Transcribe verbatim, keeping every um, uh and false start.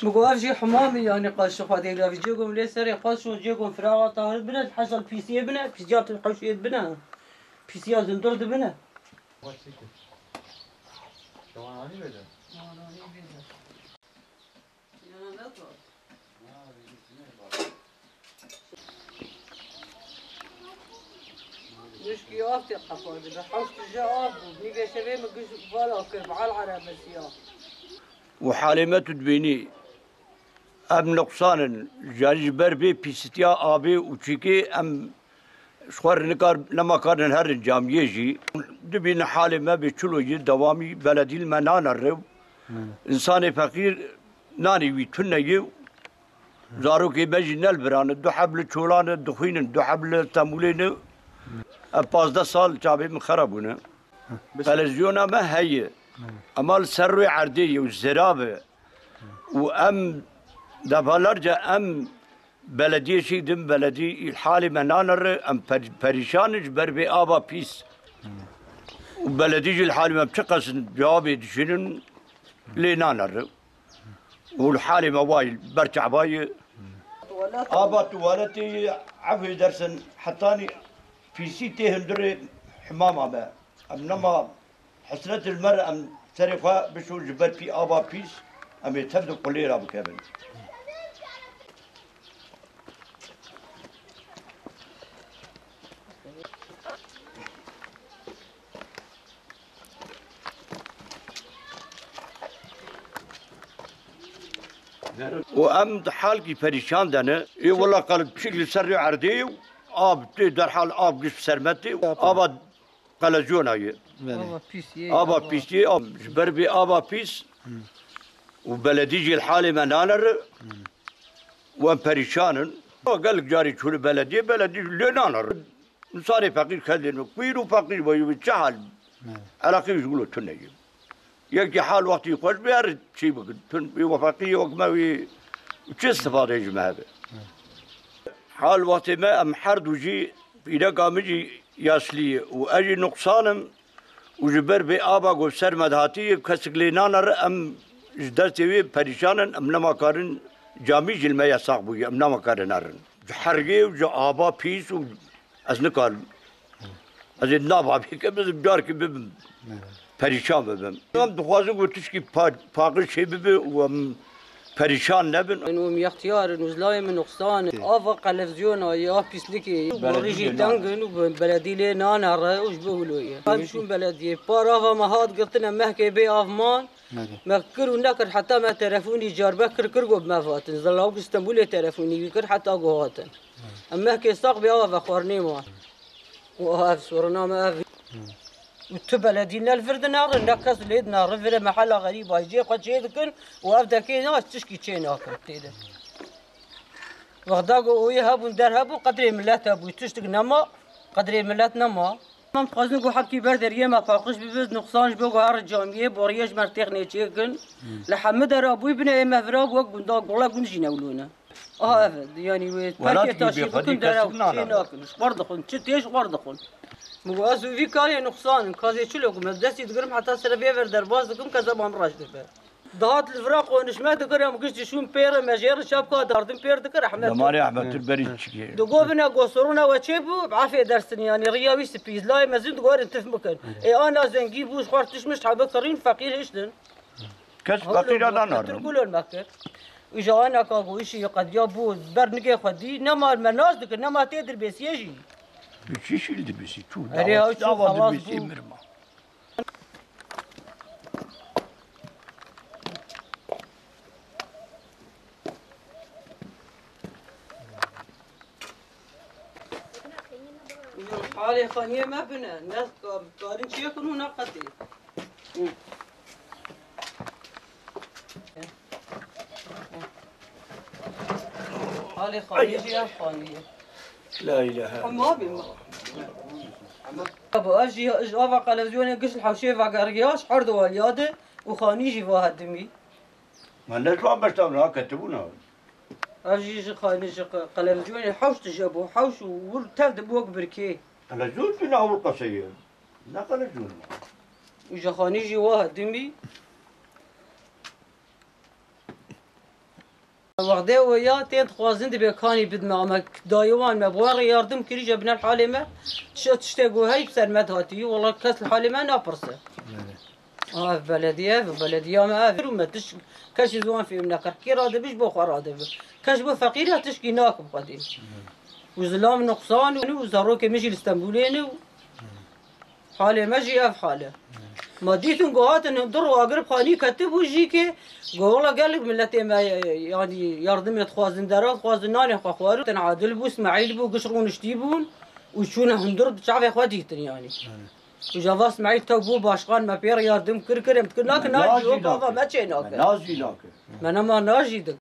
Min got, ev jî hemamê, yanî qas ji Xwedê lavî cê gom lê serê qas şûn cê gom firaxa tahir bine, hesal pîsiyê bine, pîsiya tu hewşiyê bine. Pîsiya zindur dibine. Nişkî av tê qepa dibe. Hewş tije av bû. Nîvê şevê min giş vala kir, bi al erebesiya. Û halê me tu dibînî, em nuqsan in. Yanî ji ber vê pîsitiya avê û çîkê em ji xwe re nikar, nema karin herin camiyê jî. Dibînin halê me bê çilo yê dewamî beledî li me nane rê. Hı. Însanê feqîr nanê wî tune yê. Zarokê me jî ne li viran in, du heb li çolan in, dixwînin, du heb li Stenbolê ne. Ev pazdeh sal çavê min xera bûne. Televizyona me heye. Ema li ser rûyê erdê ye û zirav e. Û em defalarca em belediyê şî din, beledî î halê me nane re, em per-, perîşan in ji ber vê ava pîs. Û beledî jî li halê me çiqas in cewabê dişînin lê nane re. Û li halê me wayî ber çavayî. Ava tuwaletê evê dersin hetanî pîsî tê hundirê himama me. Em nema hesret li me re em serê xwe bişon ji ber pî ava pîs, em ê tev di qulê re bikevin. Û em di halkî perîşan de ne. Ê wela qal pişik li ser rê erdê ye û av tê derhal av giş ser me tê û ava qelezyona ye. Belê. Ava pîs ye, ava pîs ye, av, ji ber vê ava pîs û beledî jî li halê me nane re û em perîşan in. Gelek carî çûne belediyê, beledî lê nane re. Însanê feqîr xelê ne. Xwîr û feqîr wayî çi hal? Evet. Elaqî ji wilo tune ye. Yekî hal wextî xweş bê her çî bikin. Tun wî wefeqî wek me wî çi istifade ji me hebe? Hal wextê me em her du jî pîreka min jî yaşlî ye û ez jî nuqsan im û ji ber vê ava ku ser me dihatî kesik lê nane re em ji destê wê perîşan in, em nema karin camî jî li me yasax bûye, em nema karin herin. Ji hergê û ji ava pîs û ez nikarim. Ez ê nava bêkim, ez ê carkî bibim. Evet. Perîşan bibim. Em dixwazin ku tişkî pa-, paqij çê bibe û em perîşan nebin. Em extiyar in, û zilayê min nuqsan in. Evet. Ava qelevizyona ye, av pîslikê ye. Beledî borî jî lê teng nane. In û be-, beledî lê nane re û ji bo wilo ye. Em çûn belediyê. Par ava me hat girtine mehkê bê av man. Evet. Me kir û nekir heta me telefonî carbe kir, kir got me vatin. Zilawik Stenbolê telefonî wî kir heta got hatin. Em mehkê sax bê ava vexwarinê man. Û ev soruna me ev. Û tu beledî ne li vir dinare, ne kes lê dinare, vire mehela xerîba jê xwe çê dikin û ev dekê ne tişkî çê nakin tê de. Wexda ku oyê hebûn der hebû, qedrê milet hebû, tiştik nema, qedrê milet nema. Em dixwazin ku hepkî ber deriyê me paqij bibe, nuqsan ji bo ku her camiyê boriyê ji me têxinê çêkin. Li hemû dera bûyî bine ê me vira bû wek gunda, gule gund jî ne wilo ne. Aha, evet. Yanî wê Welat perkê taşî bêxwedî bikin, derew kesik çê nane. Nakin. Ji xwar dixwin. Çi tê ji xwar dixwin. Min got, ez û vî karê nuqsan in. Kazê çilo ku me destî digirim heta sere vê ver derbas dikim, kezeba min reş dibe. Dihat li vira qonişme dikir, em giş dişûn pêre, me jê re şapka dardin pêr dikir, Ehmed. Demarê Ehmed Tur berî çikê. Digot bine gosorûna we çê bû, bi efê dersin, yanî riya wî spî, zilayê mezin digorin tif bikin. Ê ana zengî bû, ji xwar tişmiş hebe kirîn, feqîr hiştin. Kes Hewlo feqîra me, da narin. Tirkûlo me kir. Îja anaka ku îşî qediya bû, ber nigê xwe dî, nema me nas dikir, nema tê dirbêsiyê jî. Çi şîl dirbêsî, çû Erê, dawa, ew çû dawa xelas dirbêsî bû. Mirma. Halê xaniyê me bine, ne ka-, karin çêkin û ne qetê. Halê xaniyê jî ev xaniyê. La ilahe Hema bî ma. Abo, ez jî, ji ava qelevizyonê giş li hewşê vegeriya, ji her du aliya de û xanî jî va hedimî. Ma ne ji wan beşdar bûn, ha ketibûn ha. Ev jî ji xanî ji qe-, qelevizyonê hewş tije bû, hewş û wir tev dibû wek birkê. Qelevizyon tu ne hewr qeseyê. Ne qelevizyon ma. Û ji xanî jî wa hedimî. Wextê we ya tên dixwazin dibê kanî bidme, ama dayê wan me, bi wan re yardim kirî, je bine halê me, tişa tiştê ku hey bi ser me dihatî, wela kes li halê me napirse. Ah, ev belediye, ev belediya me, ev û me tiş, keşî ziwan fêm nekir. Kê radibi ji bo xwe radibi. Kes bo feqîr ya tişkî nakim xwedî. Û zilam nuqsan û zarokê min jî li Stenbolê ne û halê me jî ev hal e. Ma dîtin ku hatin hundir û agir xanî ketibû jî ke, go wela gelek miletê me, yanî yardimê dixwazin, dera dixwazin, nanê xwe xwarin. Adil bû, Smaîl bû, giş rûniştî bûn û çûne hundir bi çavê xwe dîtin yanî. Û java Smaîl tew bû başqan, me pê re yardim kir, kir, em dikir, nakin, najî, o bava me çê nake. Najî nake. Me nema najî dik.